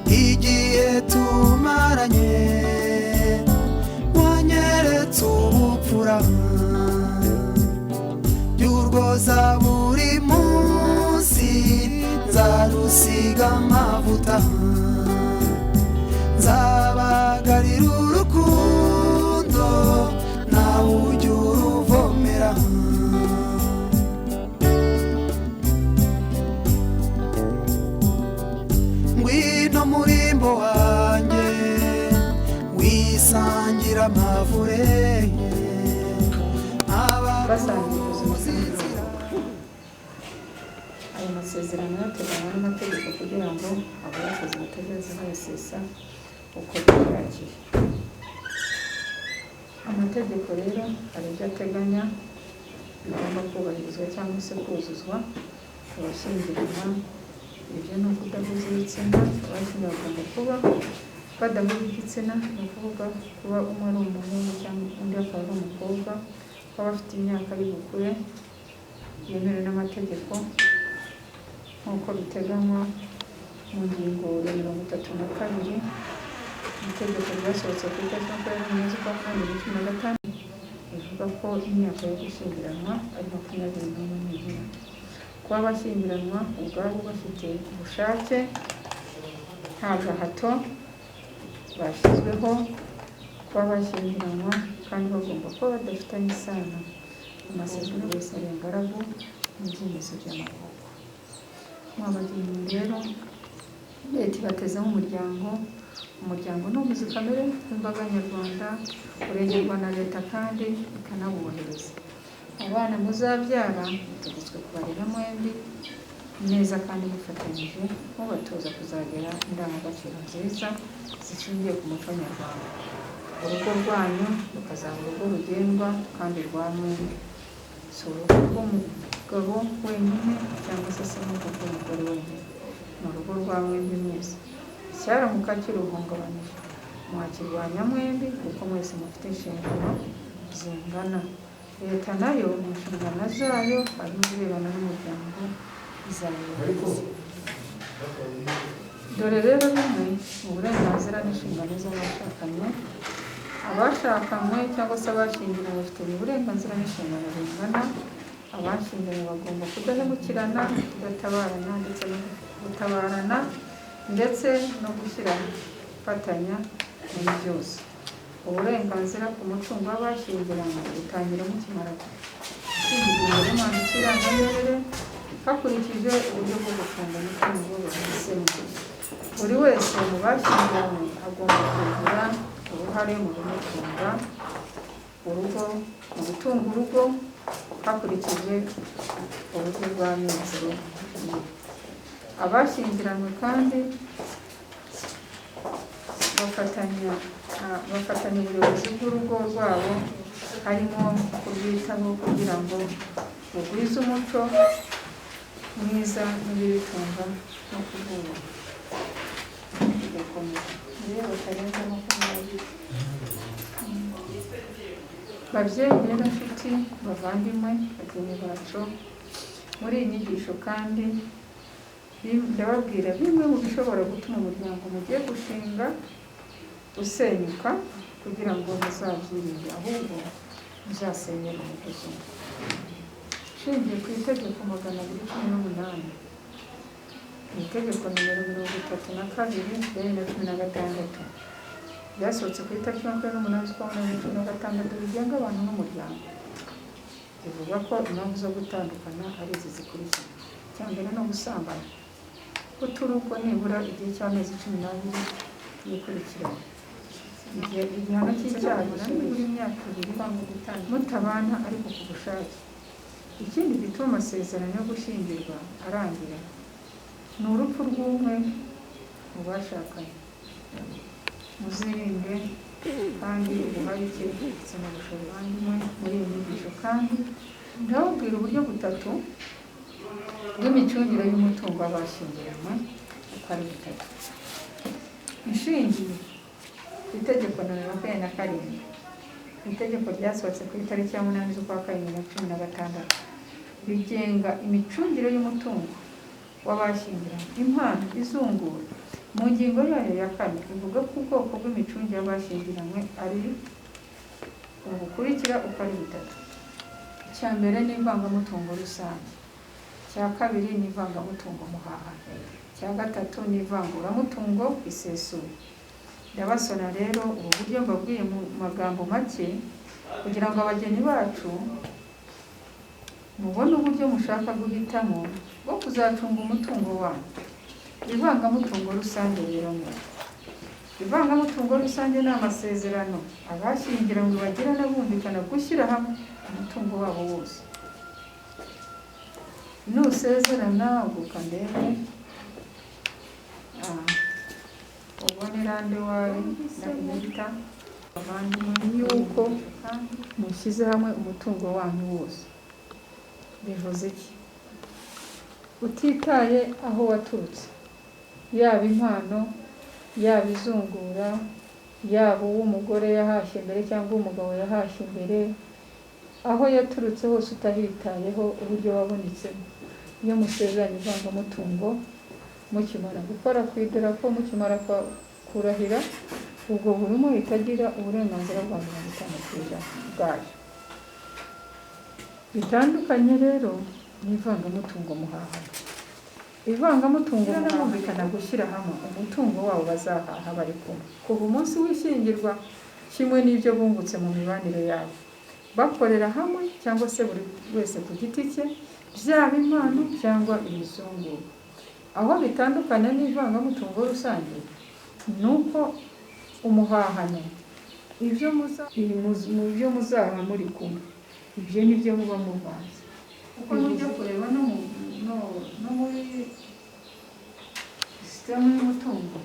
Igihe tumaranye wanyeretse ubupfura, by'urwoza buri munsi nzarusiga amavuta, nzabagarira urukundo nawe ujya uruvomera. Ngwino murimbo wanjye wisangira amavure. Basangiye ubuzima bw'umuryango. Ayo masezerano yateganywa n'amategeko kugira ngo abayakoze batazaza bayasesa uko bishakiye. Amategeko rero hari ibyo ateganya bigomba kubahirizwa cyangwa se kuzuzwa ku bashyingiranwa. Ibyo ni ukudahuza ibitsina. Abashyingiranwa bagomba kuba badahuza igitsina, ni ukuvuga kuba umwe ari umuhungu cyangwa undi akaba ari umukobwa, kuba bafite imyaka y'ubukure yemewe n'amategeko nk'uko biteganywa mu ngingo ya 32 itegeko ryasohotse ku itariki 28 z'ukwa munani 2015, rivuga ko imyaka yo gushyingiranwa ari 21 nibura. Kuba abashyingiranwa ubwabo bafite ubushake, nta gahato bashyizweho, kuba bashyingiranwa kandi bagomba kuba badafitanye isano. Amasezerano wese ari ingaragu n'ibyemezo by'amavuko. Mwabageni rero, leta ibatezeho umuryango. Umuryango ni umuzi kamere w'imbaga nyarwanda, urengerwa na leta kandi ikanawubahiriza. Abana muzabyara mutegetswe kubarera mwembi neza kandi mufatanyije, mubatoza kuzagira indangagaciro nziza zishingiye ku muco nyarwanda. Urugo rwanyu rukazaba urugo rugendwa kandi rwa mwembi, si urugo rw'umugabo wenyine cyangwa se si n'urugo rw'umugore wenyine, ni urugo rwa mwembi mwese. Icyaramuka kiruhungabanije mwakirwanya mwembi, kuko mwese mufite inshingano zingana. Leta nayo mu nshingano zayo harimo ibirebana n'umuryango, izabibahiriza. Dore rero bimwe mu burenganzira n'inshingano z'abashakanye. Abashakanywe cyangwa se abashyingiranywe bafite uburenganzira n'inshingano bingana. Abashyingiranywe bagomba kudahemukirana, kudatabarana ndetse no gutabarana ndetse no gushyira gufatanya muri byose. Uburenganzira ku mutungo w'abashyingiranywe butangira mukimara gushyingirwa imbere y'umwanditsi w'irangamimerere, hakurikijwe uburyo bwo gucunga umutungo bahisemo. Buri wese mu bashyingiranywe agomba kugira uruhare mu bimutunga urugo, mu gutunga urugo hakurikijwe uburyo bw'amikoro ye. Abashyingiranywe kandi bafatanya ubuyobozi bw'urugo rwabo, harimo kurwitaho kugira ngo rugwize umuco mwiza n'ibirutunga no kurwubaka. Bigakomeza iyo batarenze 20. Babyeyi rero, nshuti, bavandimwe, bageni bacu, muri iyi nyigisho kandi ndababwira bimwe mu bishobora gutuma umuryango mugiye gushinga usenyuka, kugira ngo muzabyirinde, ahubwo muzasenyere umugozi umwe. Nshingiye ku itegeko 218, mu itegeko nimero 32 2016 ryasohotse ku itariki 28 z'ukwa munani 2016, rigenga abantu n'umuryango, rivuga ko impamvu zo gutandukana ari izi zikurikira: icya mbere ni ubusambanyi, guta urugo nibura igihe cy'amezi 12 yikurikiranye, igihe igihano cy'icyaha nibura imyaka 2 mutabana ariko ku bushake. Ikindi gituma amasezerano yo gushyingirwa arangira ni urupfu rw'umwe mu bashakanye. Muzirinde kandi ubuharike ndetse n'ubushobozi. Muri iyi nyigisho kandi ndababwira uburyo butatu bw'imicungire y'umutungo w'abashyingiranywe uko ari butatu. Inshingiye ku itegeko nomero 27, itegeko ryasohotse ku itariki ya 8 z'ukwa karindwi na 16, rigenga imicungire y'umutungo w'abashyingiranywe, impano, izungura mu Ngingo yayo ya kane ivuga ko ubwoko bw'imicungire y'abashyingiranywe ari ubu bukurikira uko ari butatu: icya mbere ni ivangamutungo rusange, icya kabiri ni ivangamutungo muhahano, icya gatatu ni ivanguramutungo risesuye. Ndabasona rero ubu buryo mbabwiye mu magambo make kugira ngo abageni bacu mubone uburyo mushaka guhitamo bwo kuzacunga umutungo wanyu. Ivangamutungo rusange rero ni ivangamutungo rusange ni amasezerano abashyingiranywe bagirana bumvikana gushyira hamwe umutungo wabo wose. Nusezerana uguka ndebe ubone rande wawe ndamwita abavandimwe yuko mushyize hamwe umutungo wanyu wose. Bivuze iki? Utitaye aho waturutse, yaba impano, yaba izungura, yaba uw'umugore yahashye mbere cyangwa uw'umugabo yahashye mbere, aho yaturutse hose utahitayeho uburyo wabonetsemo, iyo musezeranye ivangamutungo, mukimara gukora ku idarapo, mukimara kurahira, ubwo buri umwe ahita agira uburenganzira bwa 50% bwayo. Bitandukanye rero n'ivangamutungo muhahano. Ivangamutungo bumvikana gushyira hamwe umutungo wabo bazahaha bari kumwe kuva umunsi w'ishyingirwa, kimwe n'ibyo bungutse mu mibanire yabo bakorera hamwe cyangwa se buri wese ku giti cye, byaba impano cyangwa ibizungura. Aho bitandukana n'ivangamutungo rusange ni uko umuhahano, ibyo muza mu byo muzaha muri kumwe, ibyo ni byo muba muvanze, kuko nujya kureba no muri sisitemu y'umutungo,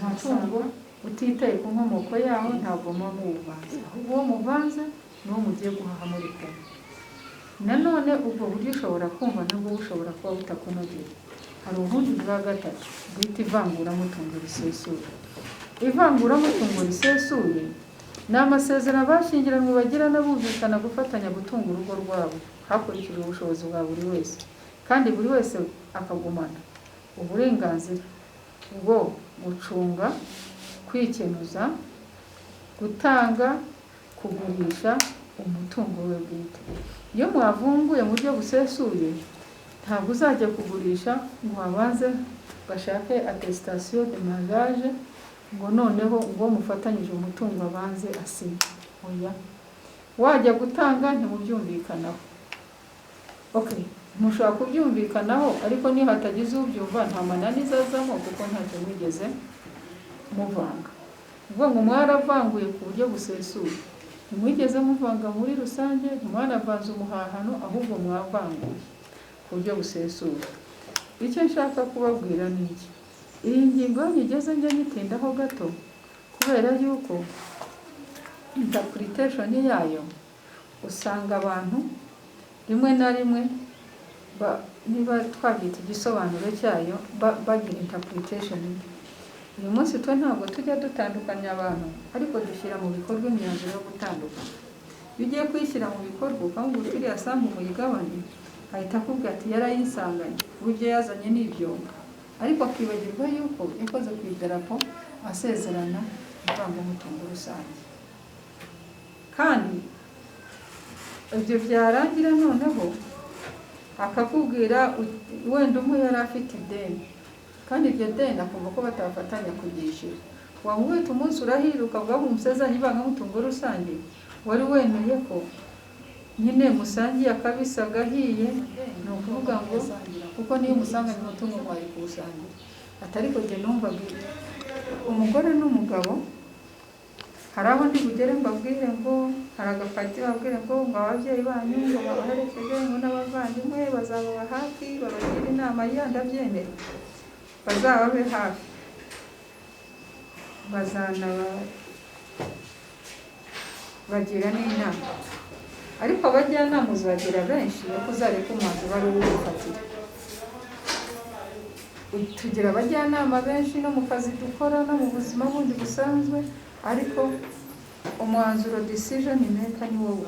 umutungo utitaye ku nkomoko yawo ntabwo muba muwuvanze, ahubwo uwo muvanze ni uwo mugiye guhaha muri kumwe. Nanone ubwo buryo ushobora kumva nabwo bushobora kuba butakunogeye. Hari ubundi bwa gatatu bwita ivanguramutungo risesuye. Ivanguramutungo risesuye ni amasezerano abashyingiranywe bagirana bumvikana gufatanya gutunga urugo rwabo hakurikijwe ubushobozi bwa buri wese, kandi buri wese akagumana uburenganzira bwo gucunga, kwikenuza, gutanga, kugurisha umutungo we bwite. Iyo mwavunguye mu buryo busesuye, ntabwo uzajya kugurisha ngo habanze bashake attestation de mariage, ngo noneho ngo mufatanyije umutungo abanze asinye. Oya, wajya gutanga ntimubyumvikanaho. Okay, mushobora kubyumvikanaho, ariko niyo hatagize ubyumva nta mananiza azamo, kuko ntacyo mwigeze muvanga. Uvuga ngo mwaravanguye ku buryo busesuye, ntimwigeze muvanga muri rusange, ntimwanavanze umuhahano, ahubwo mwavanguye ku buryo busesuye. Icyo nshaka kubabwira ni iki: iyi ngingo nyigeze njya nyitindaho gato kubera yuko interpretation yayo usanga abantu rimwe na rimwe niba twabyita igisobanuro cyayo, bagira interpretation mbi. Uyu munsi twe ntabwo tujya dutandukanya abantu, ariko dushyira mu bikorwa imyanzuro yo gutandukana. Iyo ugiye kuyishyira mu bikorwa ukamubwira uti iriya sambu muyigabane, ahita akubwira ati yarayinsanganye, ubu ibyo yazanye ni ibyombo, ariko akibagirwa yuko yakoze ku idarapo asezerana ivangamutungo rusange. Kandi ibyo byarangira noneho akakubwira wenda umwe yari afite ideni, kandi iryo deni akumva ko batafatanya kuryishyura. Wamubwira uti umunsi urahira ukavuga ngo umusezeranye ivangamutungo rusange, wari wemeye ko nyine musangiye akabisi agahiye, ni ukuvuga ngo kuko niyo umusanganye umutungo mwari kuwusangira. Ati ariko jye numvaga umugore n'umugabo, hari aho ndi bugere mbabwire ngo hari agapati, babwire ngo ababyeyi banyu ngo babaherekeje, ngo n'abavandimwe bazababa hafi babagira inama. Ya, ndabyemera, bazababe hafi, bazanaba bagira n'inama, ariko abajyanama uzagira benshi, ariko uzareke umwanzuro ari uwo uwufatira. Tugira abajyanama benshi no mu kazi dukora no mu buzima bundi busanzwe, ariko umwanzuro, decision maker, ni wowe.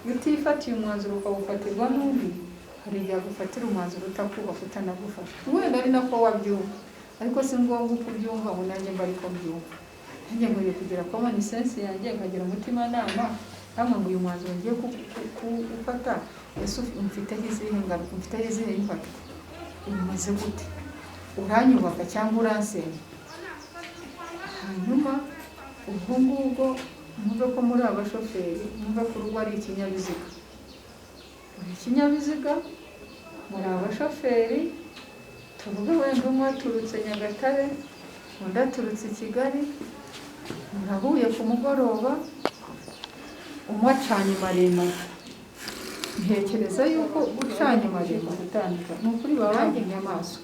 Iyo utifatiye umwanzuro ukawufatirwa n'undi, hari igihe agufatira umwanzuro utakubaka, utanagufasha, wenda ari nako wabyumva. Ariko si ngombwa uko ubyumva ngo nanjye mba ariko mbyumva. Nanjye nkwiye kugira common sense yanjye, nkagira umutimanama hamwe ngo uyu mwanzuro ngiye gufata, ese umfiteho izihe ngaruka, umfiteho izihe impact, umeze gute, uranyubaka cyangwa uransenya? Hanyuma ubwo ngubwo mwumve ko muri abashoferi, mwumve ko urugo ari ikinyabiziga. Buri kinyabiziga muri abashoferi. Tuvuge wenda umwe aturutse Nyagatare, undi aturutse i Kigali, murahuye ku mugoroba, umwe acanye maremare. Ntekereza yuko ucanye maremare gutandukana ni ukuri baba bagiye inyamaswa,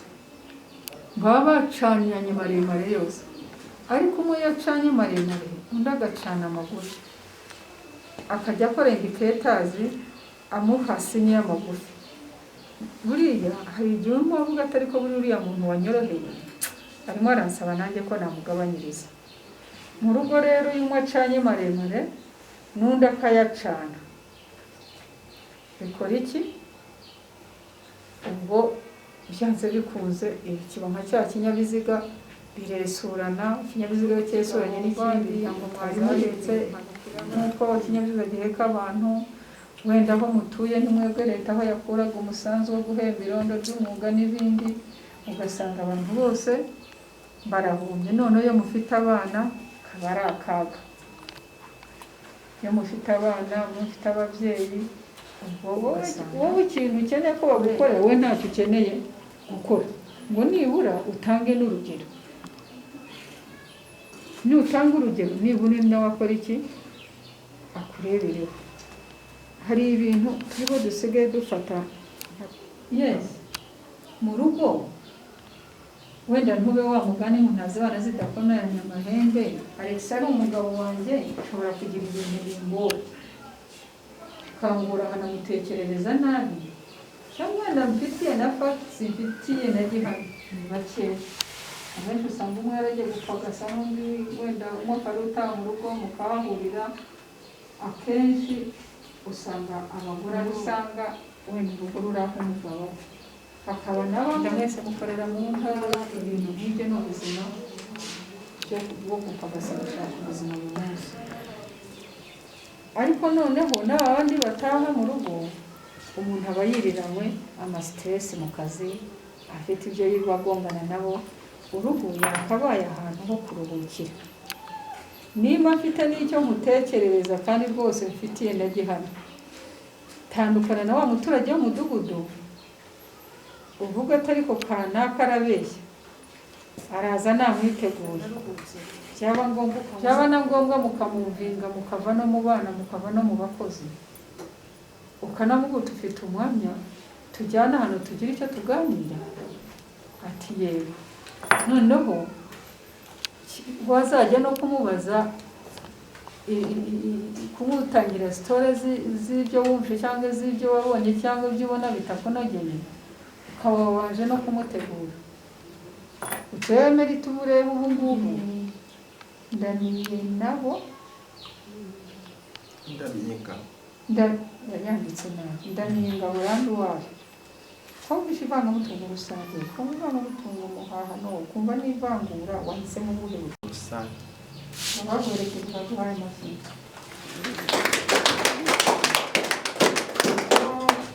baba bacaniranye maremare yose. Ariko umwe iyo acanye maremare, undi agacana amagufi, akajya akora indicators amuha signe y'amagufi, buriya hari igihe umwe avuga atari ko buri uriya muntu wanyoroheye arimo aransaba nanjye ko namugabanyiriza. Mu rugo rero, iyo umwe acanye maremare n'undi akayacana, bikora iki? Ubwo byanze bikunze kiba nka cya kinyabiziga, biresurana. Ikinyabiziga iyo cyesuranye n'ikindi, ngo mwari muhetse nk'uko ikinyabiziga giheka abantu, wenda aho mutuye ntimwebwe leta aho yakuraga umusanzu wo guhemba irondo ry'umwuga n'ibindi, ugasanga abantu bose barahumbye. Noneho iyo mufite abana kaba ari akaga. Iyo mufite abana, mufite ababyeyi, ubwo wowe ikintu ukeneye ko bagukorera, wowe ntacyo ukeneye gukora ngo nibura utange n'urugero. Nutanga urugero, nibura undi nawe akora iki? Akurebereho. Hari ibintu turiho dusigaye dufata, yes, mu rugo wenda ntube wa mugani ngo ntazibana zidakomeranya amahembe. Alex ari umugabo wanjye, nshobora kugira ibintu bingora, bikangora, nkanamutekerereza nabi, cyangwa wenda mfitiye na facts, mfitiye na gihamya. Ni bakeya. Abenshi usanga umwe yaragiye gupagasa n'undi, wenda umwe akaba utaha mu rugo mukahahurira. Akenshi usanga abagore ari usanga wenda urugo ruri aho umugabo hakaba na bamwe mwese mukorera mu ntara. Ibintu nk'ibyo ni ubuzima bwo gupagasa, gushaka ubuzima buri munsi. Ariko noneho n'aba bandi bataha mu rugo, umuntu aba yiriranywe ama stress mu kazi, afite ibyo yirirwa agongana nabo. Urugo yakabaye ahantu ho kuruhukira. Niba mfite n'icyo nkutekerereza kandi rwose mfitiye na gihamya, tandukana na wa muturage w'umudugudu uvuga ati ariko kanaka arabeshya, araza namwiteguye. Byaba na ngombwa mukamuvinga, mukava no mu bana, mukava no mu bakozi, ukanavuga uti ufite umwanya tujyane ahantu tugire icyo tuganira? Ati yego. Noneho wazajya no kumubaza, kumutangira story z'ibyo wumvise cyangwa z'ibyo wabonye cyangwa ibyo ubona bitakunogeye, ukaba wabanje no kumutegura utemere uburebe. Ubu ngubu ndaniye nabo. Ndabyiga. Yanditse nabi. Ndaniye Burambi wayo. Kumvisha ivangamutungo rusange, kumva ivangamutungo muhahano, kumva n'ivangura, wahisemo ubuhe buryo? Rusange. Abaguherekeje baguhaye amashyi.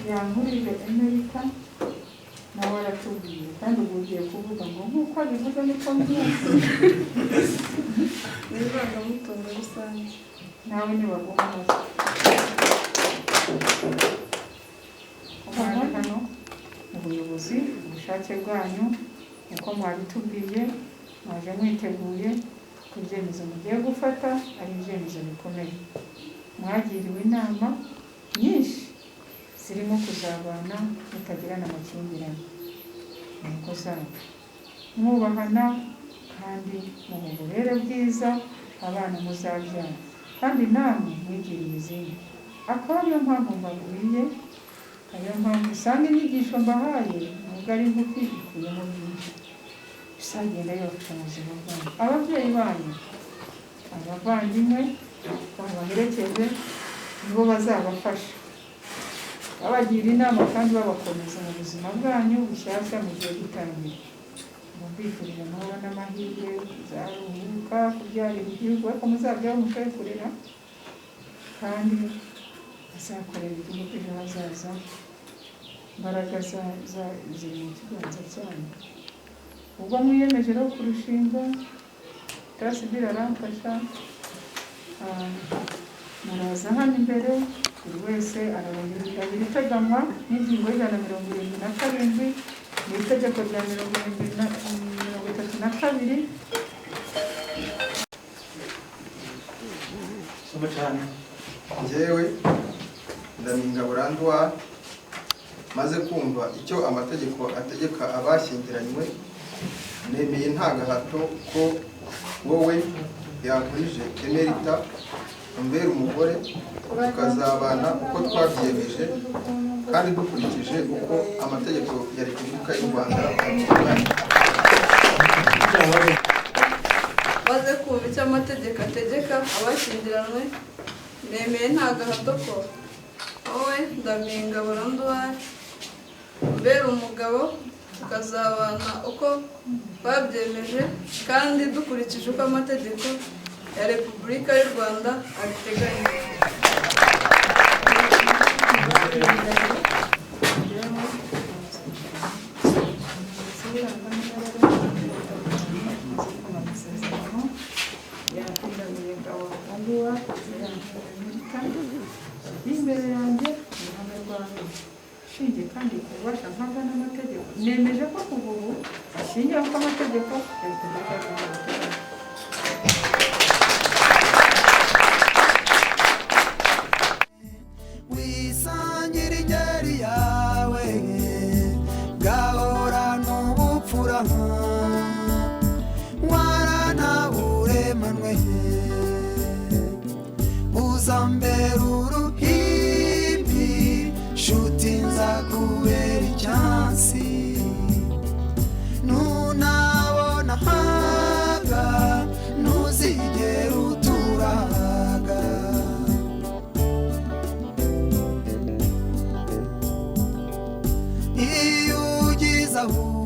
Yankurije Emerita nawe aratubwiye, kandi ubu ugiye kuvuga ngo nk'uko abivuze niko mbyumva. Ni ivangamutungo rusange. Nawe nibaguha amashyi. Mwaje hano mu buyobozi, ubushake bwanyu, uko mwabitubwiye, mwaje mwiteguye ko ibyemezo mugiye gufata ari ibyemezo bikomeye. Mwagiriwe inama nyinshi zirimo kuzabana mutagirana amakimbirane mu ngo zanyu, mwubahana kandi mu burere bwiza abana muzabyara, kandi namwe mwigiriye izindi. Akaba ariyo mpamvu mbabwiye, ariyo mpamvu usanga inyigisho mbahaye, nubwo ari ngufi, ikuyemo byinshi bizagenda bibafasha mu buzima bwanyu. Ababyeyi banyu, abavandimwe babaherekeje, nibo bazabafasha, babagira inama kandi babakomeza mu buzima bwanyu bushyashya mugiye gutangira. Mbifurije amahoro n'amahirwe, kuzaruhuka, kubyarira igihugu, ariko muzabyare mushoboye kurera kandi muzakorera igihugu ejo hazaza. Imbaraga ziri mu kiganza cyanyu. Ubwo mwiyemeje rero kurushinga, Tasibira aramfasha, muraza hano imbere, buri wese ararahira ibiteganywa n'ingingo y'177 mu itegeko rya 732. Soma cyane. Njyewe Ndaminga Buranduwa, maze kumva icyo amategeko ategeka abashyingiranywe, nemeye nta gahato ko wowe Yankurije Emerita umbera umugore, tukazabana uko twabyiyemeje kandi dukurikije uko amategeko ya Repubulika y'u Rwanda abiteganya. Maze kumva icyo amategeko ategeka abashyingiranywe, nemeye nta gahato ko wowe Ndaminga Buranduwari umbera umugabo, tukazabana uko twabyemeje kandi dukurikije uko amategeko ya Repubulika y'u Rwanda abiteganya. Imbere yanjye uruhame rwanjye ushingiye kandi ku bubasha mpabwa n'amategeko, nemeje ko kuva ubu ashingiye ku amategeko ya Repubulika y'u Rwanda abiteganya. Wisangira ingeri yawe, gahorana ubupfura, waranaburemanwe, uzambera uruhimbi, nshuti nzakubera icyansi, nunabona haga ntuzigera uturaga. Iyo ugize aho